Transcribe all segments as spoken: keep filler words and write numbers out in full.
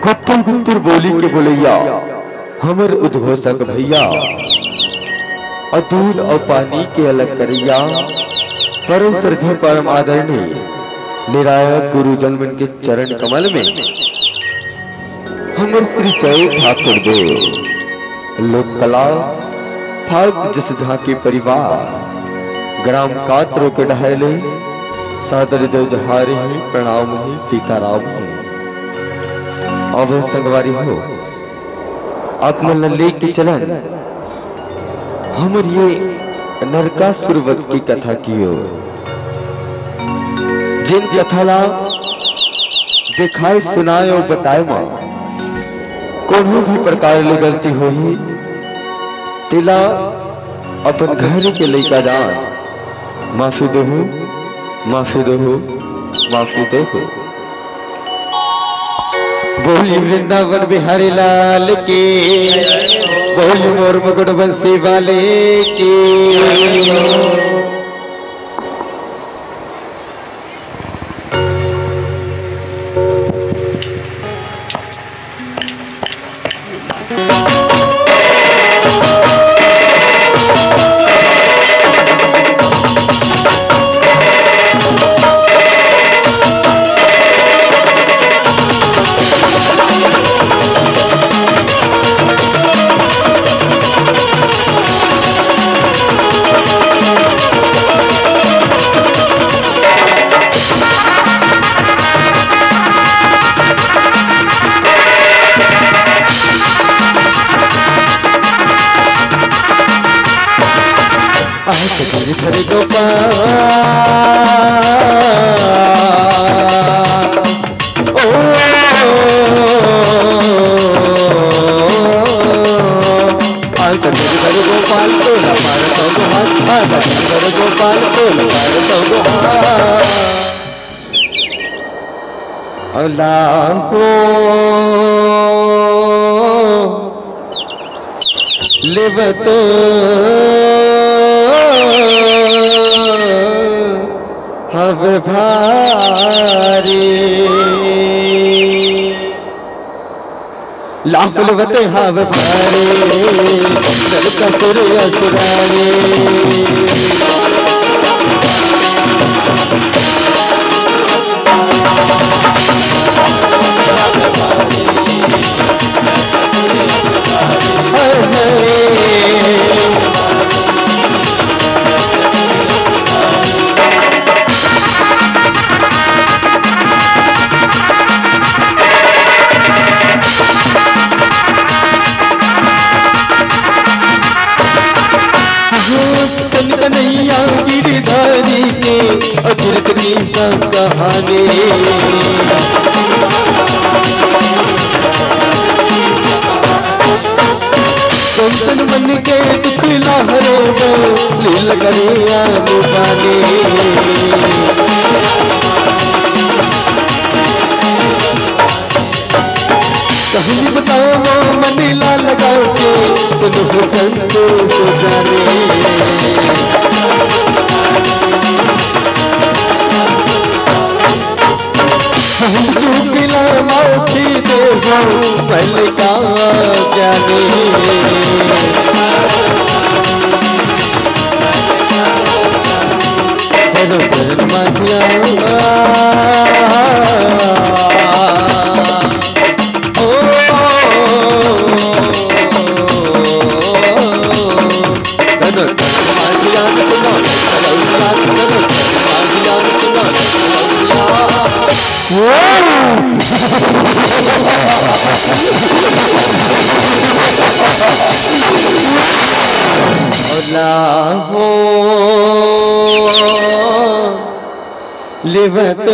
कुतुर कुतुर बोली के बोलैया, हमर उद्घोषक भैया, अउ दूध अउ पानी के अलग करैया, परम श्रद्धा परम आदरणीय निरायक गुरुजन मन के चरण कमल में हमर श्री जय ठाकुर देव लोक कला फाग जस झांकी परिवार ग्राम कातरो के डहाय ले सादर जय जोहार हे, प्रणाम हे, सीताराम हे। अब संगवारी हो, आप मन ला लेके चलन हमर ये नरकासुर वध की कथा की ओर। जेन कथा ला दिखाए, सुनाए अउ बताए मा कोनो भी प्रकार ले गलती होही, तेला अपन घर के लइका जान माफी देहू, माफी देहू, माफी देहू। बोली वृंदावन बिहारी लाल की, बोली मोर मुकुट बंसी वाले की। आज गिरधर गोपाल, ओ, आज गिरधर गोपाल तोला पार सौ गुहार, आज गिरधर गोपाल तोला पार सौ गुहार। अला हो लेवत हव भारी। लाख लेवत हव भारी, नरकासुर असुरारी। संत कन्हैया गिरधारी के अजरक की कहानी। संतन मन के दुख ला हरे वो लीला करे आन बानी। कहानी बताओ मन ला लगा के, सुनो संतोष जाने। हम चूक ला माफी दे हो, पहले का जाने। हेलो, शरण मांझिया। लेवत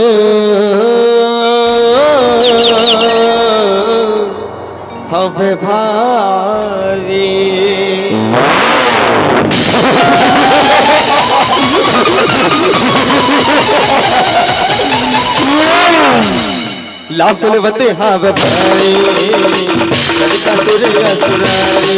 हवे भारी। लाख लेवत हवे भारी, नरकासुर असुरारी।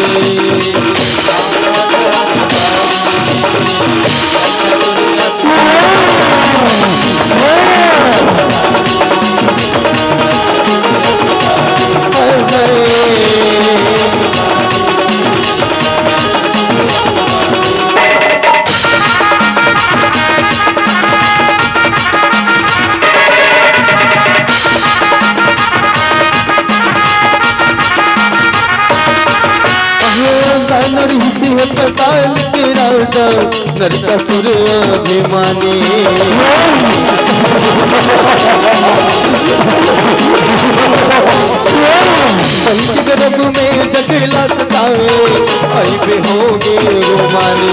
नरहिस हे पताल के राजा, नरकासुर अभिमानी। बलि के गर्भ में जगला सतावे, अइबे होगे रोमानी।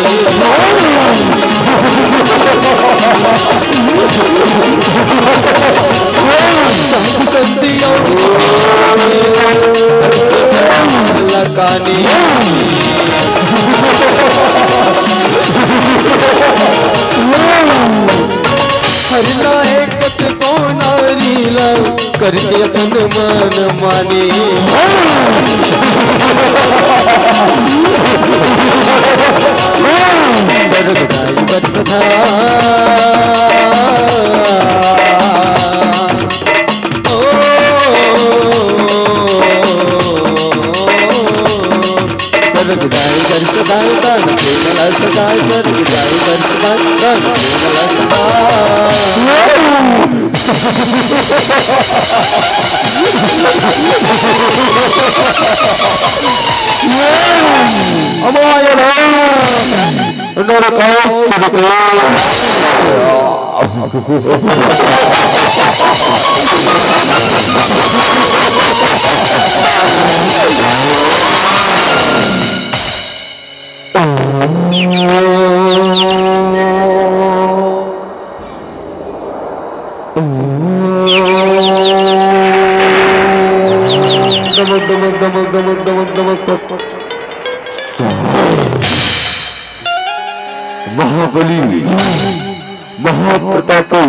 साधु संत अउ लकानी। हरना हे कतको नारी ला, करके अपन मन मानी। स्वर्ग जाई बर सदा। ओ, स्वर्ग जाई बर सदा, दान से मला सदा, स्वर्ग जाई बर सदा, दान से मला सदा। अब आया राम, नरकासुर के। नमः, नमः, नमः, नमः, नमः, नमः। महाबली, महाप्रतापी,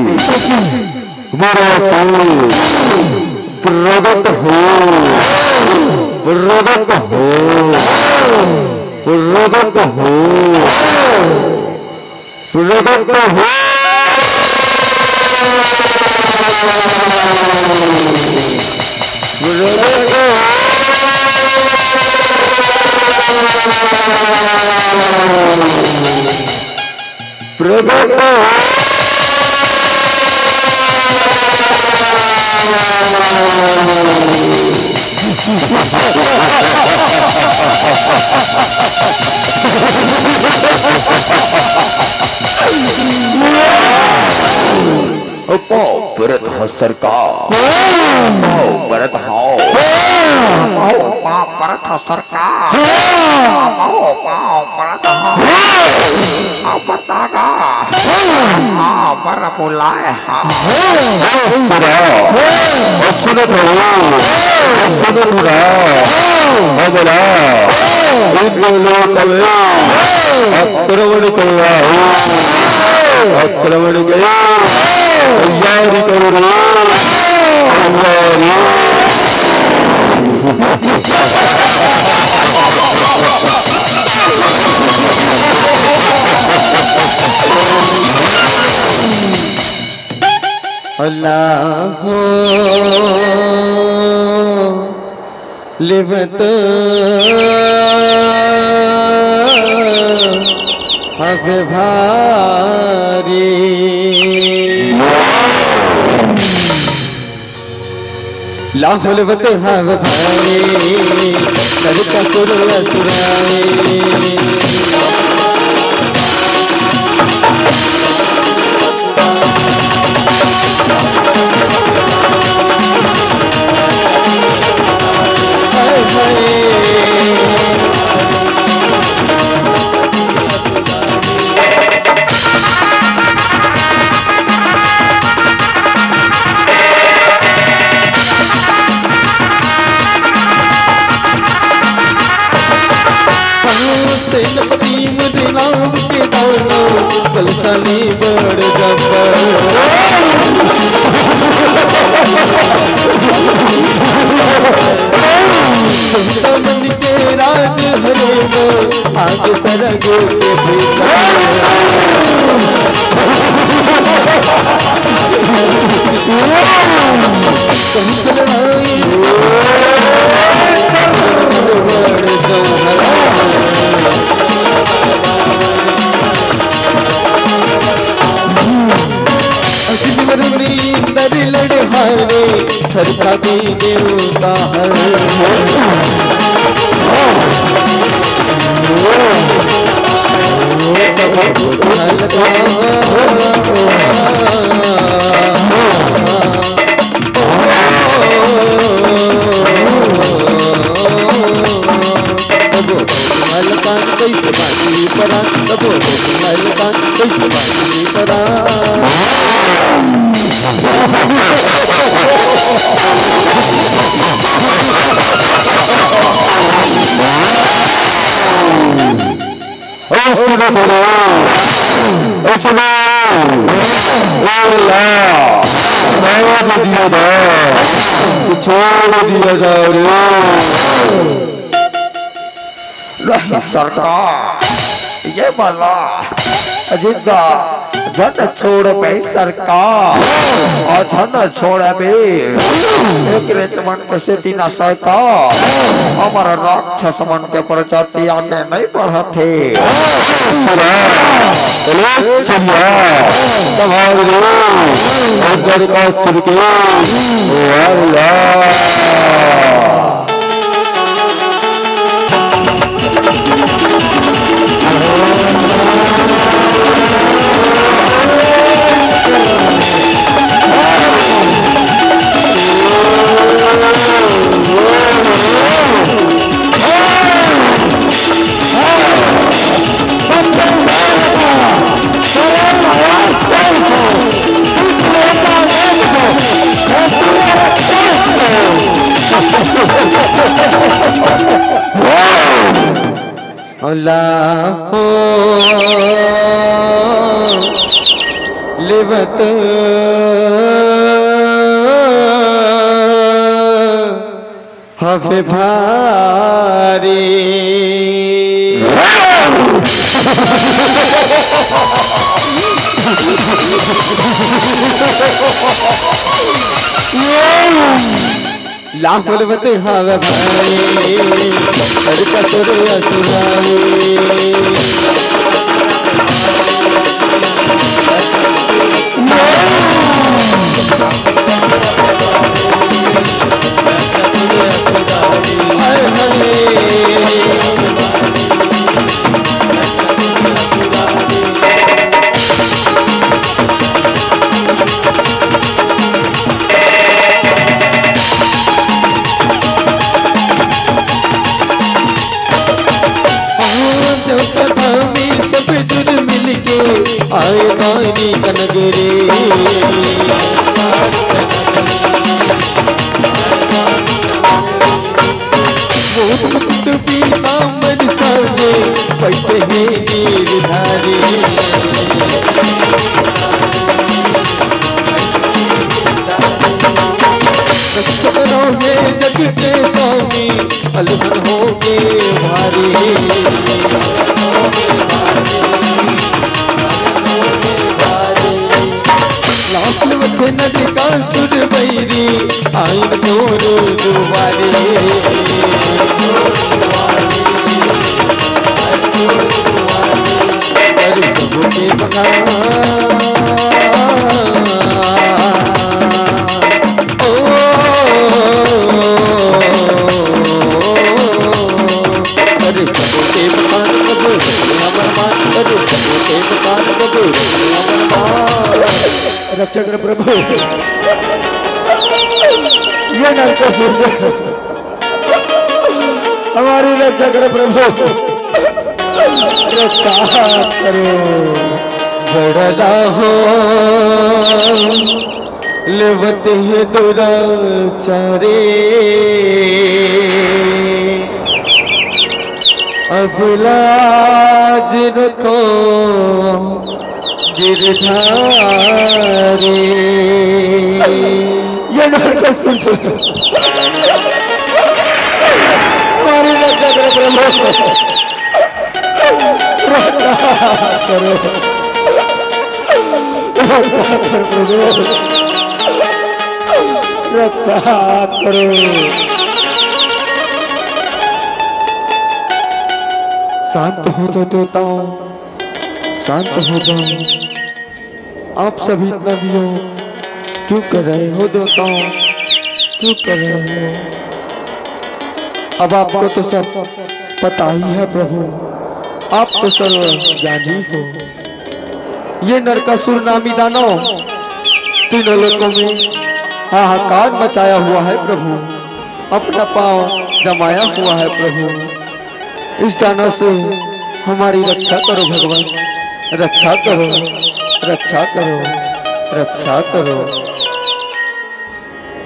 मेरा साईं, प्रगट हो, प्रगट हो, प्रगट हो। प्रगट हो। प्रगट हो। प्रगट हो। ओ पाँव परत हँव सरकार, पाँव परत हँव, पाँव, पाँव परत हँव सरकार, पाँव, पाँव परत हँव, पाँव परत हँव, हाँ, बर बुलाए हाँ। सुना, सुनत हवो, सुनत हवो, हाँ बोला, इंद्र लोक में आक्रमण करवाओ, आक्रमण के तैयारी करो रे, तैयारी। अल्लाह हो लेवत हवे भारी। लाहुल बत हव भाई, नरकासुर असुराई। हाय हाय। सेनापति मोरे राम के दाना, बलशाली बड़ जब्बर। संत मन के राज हरे वो, आगे सरग के भीतर। अग्नि वरुण इंद्र लड़े हारे, सरता भी देवता हर। ओ सुनो बोलो, ओ सुनो, ओ ला, मार दिया जाए, छोड़ दिया जाए रे। नहीं सरकार, ये वाला जिंदा झन छोड़बे सरकार, अउ झन छोड़बे। एकरे मन के सेती ना सरकार, हमर राक्षस मन के प्रजाति आगे नहीं बढ़त हे। सुना, बोले चलिया, तब आ गए, अंदर का सुन के, वाह, वाह। अल्लाह हो लेवत हवे भारी। लाखों बते हवे भारी, अरे कसुर असुरारी। देवता धामी सब जुड़ मिलके आए दानी कनगरे। भूत मुकुट पीतांबर साजे, बैठे हैं गिरधारी। रक्षक रहो हे जग के स्वामी, अलवर होगे भारी। लाख लुट नरकासुर बैरी, आइन तोर दुआरे। अरे सबके बना। ओ, अरे सबके बना, अरे सबके बना। रक्षा कर प्रभु। ये नरकासुर हमारी रक्षा कर प्रभु। रक्षा करो। बड़ला हो लेवत हे दुराचारी। अब लाज रखो गिरधारी। ये नरकासुर। हमारी रक्षा करो प्रभु। रक्षा करो। रक्षा करो प्रभु। रक्षा करो। शांत हो जाओ देवताओं, शांत हो जाओ। आप सभी इतना वियोग क्यों कर रहे हो देवताओं, क्यों कर रहे हो? अब आपको तो सब पता ही है प्रभु। आप तो सर्व ज्ञानी हो। ये नरकासुर नामी दानव तीनों लोकों में हाहाकार मचाया हुआ है प्रभु, अपना पांव जमाया हुआ है प्रभु। इस दानव से हमारी रक्षा करो भगवान, रक्षा करो, रक्षा करो, रक्षा करो।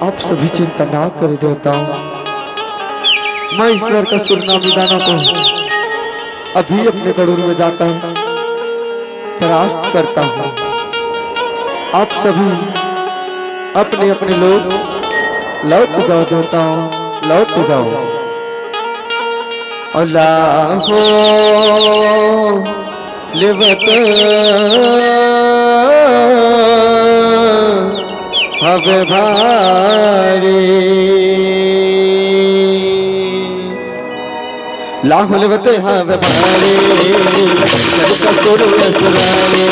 आप सभी चिंता ना करें देवताओं, मैं इस नरकासुर नामी दानव को अभी अपने गरुड़ में जाकर परास्त करता हूँ। आप सभी अपने अपने लोग लौट जाओ देवताओं, लौट जाओ। अल्लाह हो लेवत हवे भारी। लाहौल वते हवे भारी, नरकासुर असुरारी।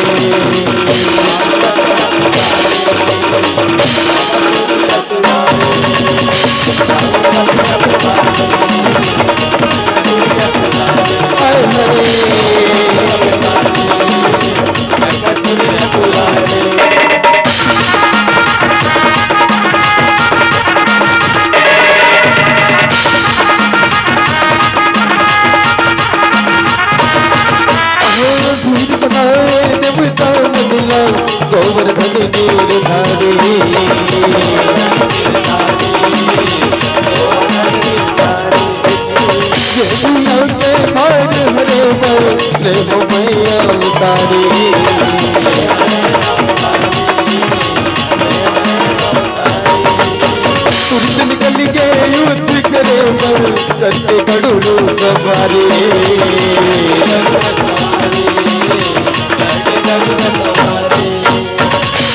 हाय हाय। धीर बनाए देवता मन ला, गोवर्धन गिरधारी। ये दुनिया के भार हरे बर, ले हो मैया उतारी। पुरुष निकल के युद्ध करे बर, चढ़ते गरुड़ सवारी।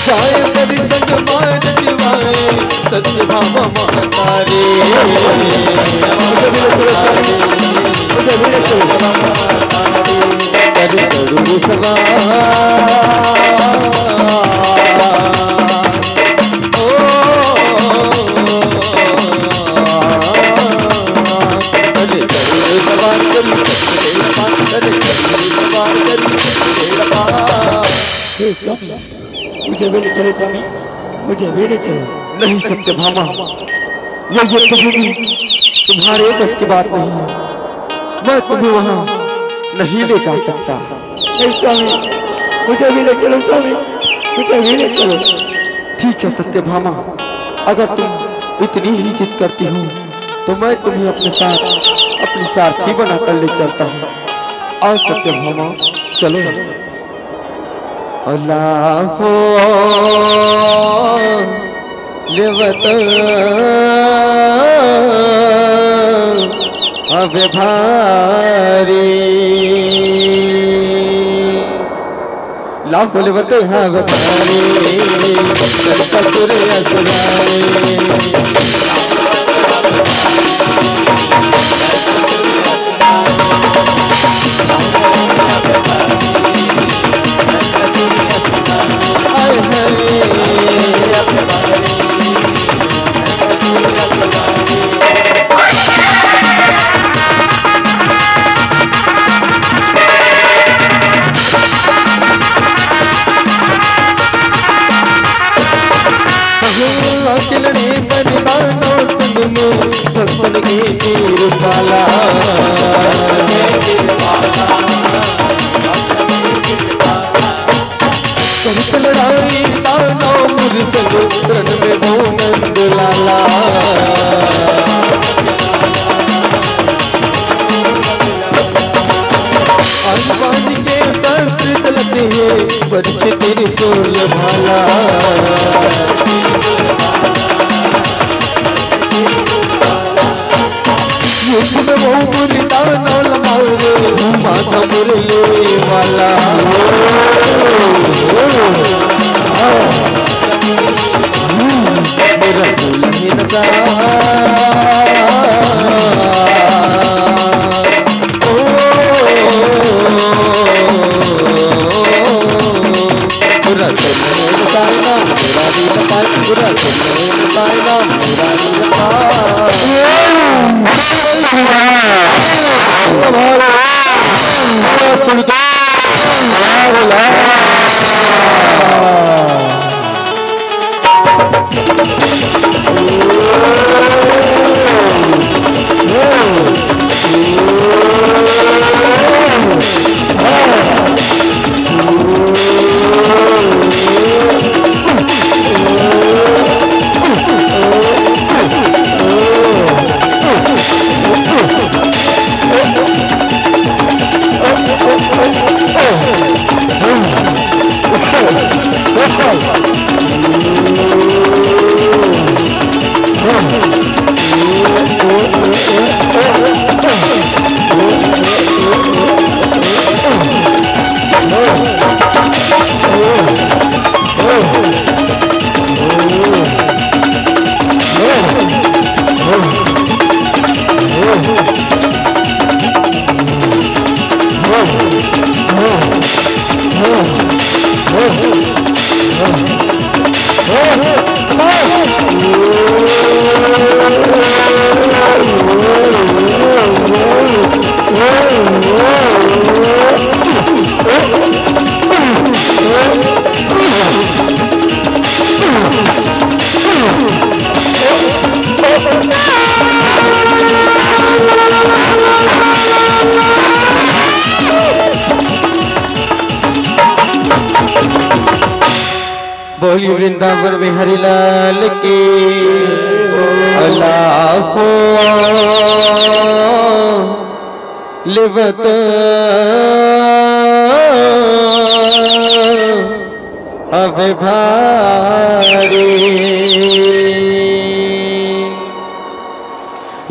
जाए परि संग मार जिवाए, सत्यभामा महतारी। कर गरुड़ सवार। हे स्वामी, मुझे भी ले चलो स्वामी, मुझे भी ले चलो। नहीं सत्यभामा, ये युद्ध भूमि तुम्हारे बस की बात नहीं है। मैं तुम्हें वहां नहीं ले जा सकता। नहीं स्वामी, मुझे भी ले चलो स्वामी, मुझे भी ले चलो। ठीक है सत्यभामा, अगर तुम इतनी ही जिद करती हो तो मैं तुम्हें अपने साथ अपनी सारथी बनाकर ले चलता हूँ। आओ सत्यभामा, चलो। अल्लाह हो लेवत हवे भारी। लाहौल वते हवे भारी, नरकासुर असुरारी। हाय हाय। अकेलने बलिदानो संग में, भक्तन के वीर पाला। करत लड़ाई दानव मुनि संग, रण में भो नंद लाला। हनुमान के शस्त्र चलते हैं, बरछे त्रिशूल भाला। युद्ध में वो मुनि दानव मारे, माता मुरली वाला। मेरा दुल्हन सा बोलिए वृंदावन बिहारी लाल की। अलापो लेवत अवे भारी।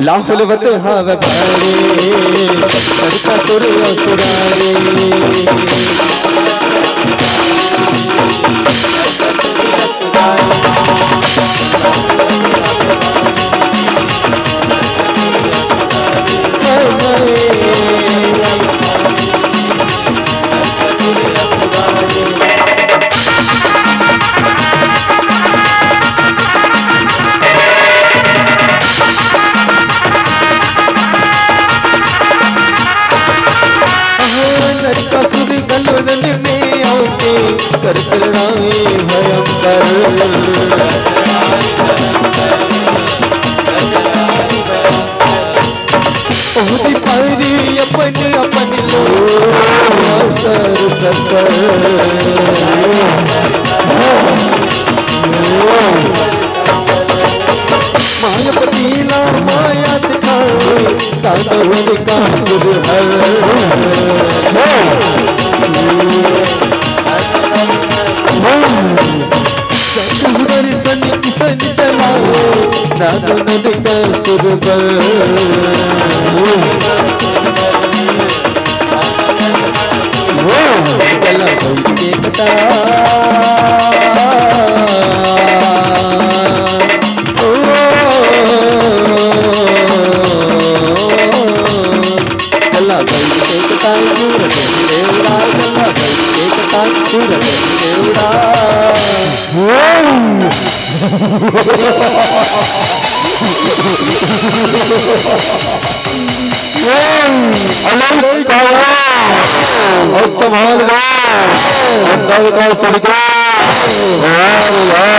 लाभ लेवत हवे भारी, करता सुर असुरारी। नरकासुर गलोरन में आके कर कर राए भयंकर। ओहदी पारी अपन अपन लोग सर सस्तर। मायापति ला माया दिखाए, दानव नरकासुर हर। सुदर्शन किसन चलावे, दानव नरकासुर बर। चला कोई के बता। ओ, चला कोई के बता, सूरज देवरा, चला कोई के बता, सूरज देवरा। अरे बाबा, और संभाल लो, अंदर का सड़के। वाह, वाह।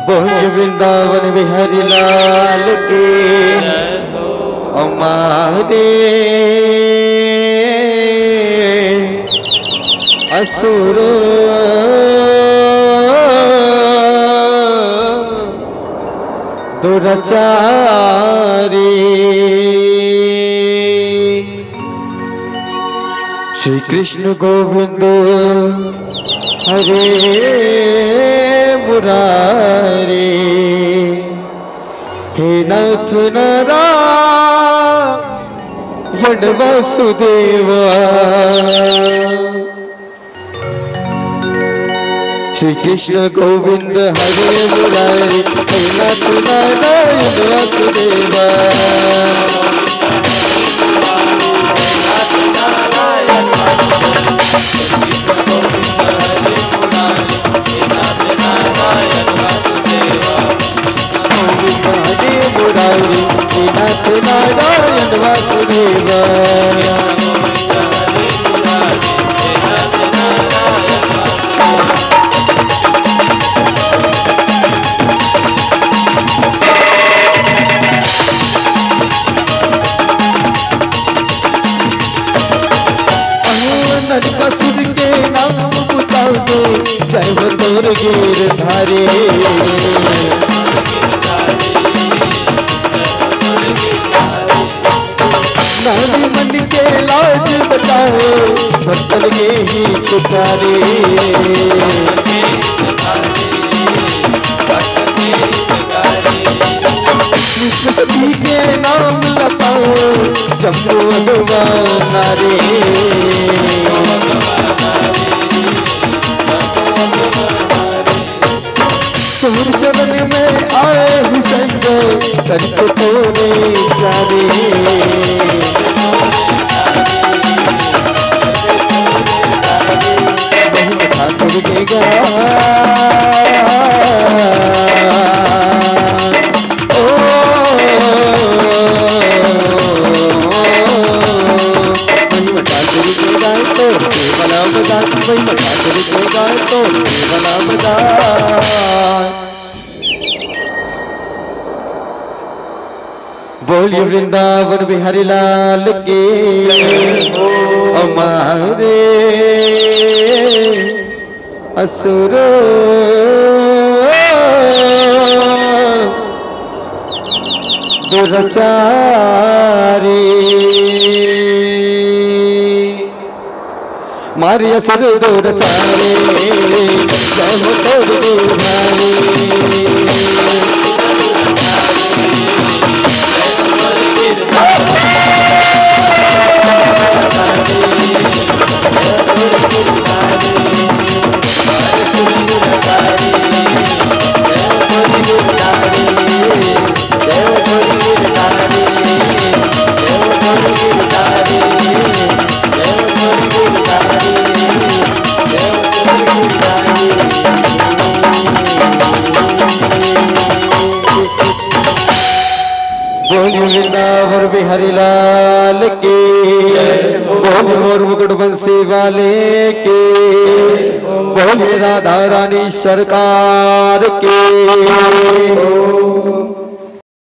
बोल वृंदावन बिहारी लाल की। हमारे असुर दुराचारी। श्री कृष्ण गोविंद हरे मुरारी, हे नाथ नारायण वासुदेवा। श्री कृष्ण गोविंद हरे मुरारी, हे नाथ नारायण वासुदेवा। अरे, नारी मन के लाज बचाओ, भक्तन के हितकारी। विश्व सती के नाम लपाओ, जम्मू अगवा नारी। तोर चरण में आए ही संग, करके तोरे चारे। महिमा ठाकुर के गा। ओ, महिमा ठाकुर के गाए तो, केवल अवदान। महिमा ठाकुर के गाए तो, केवल अवदान। बोलिए वृंदावन बिहारी लाल की। हमारे असुर दुराचारी, मारिया सिर दुराचारी, जय हो तोर दुराचारी। बोलिए वृंदावन बिहारी लाल की। बोलिए मोर मुकुट बंसी वाले की। बोलिए राधा रानी सरकार की।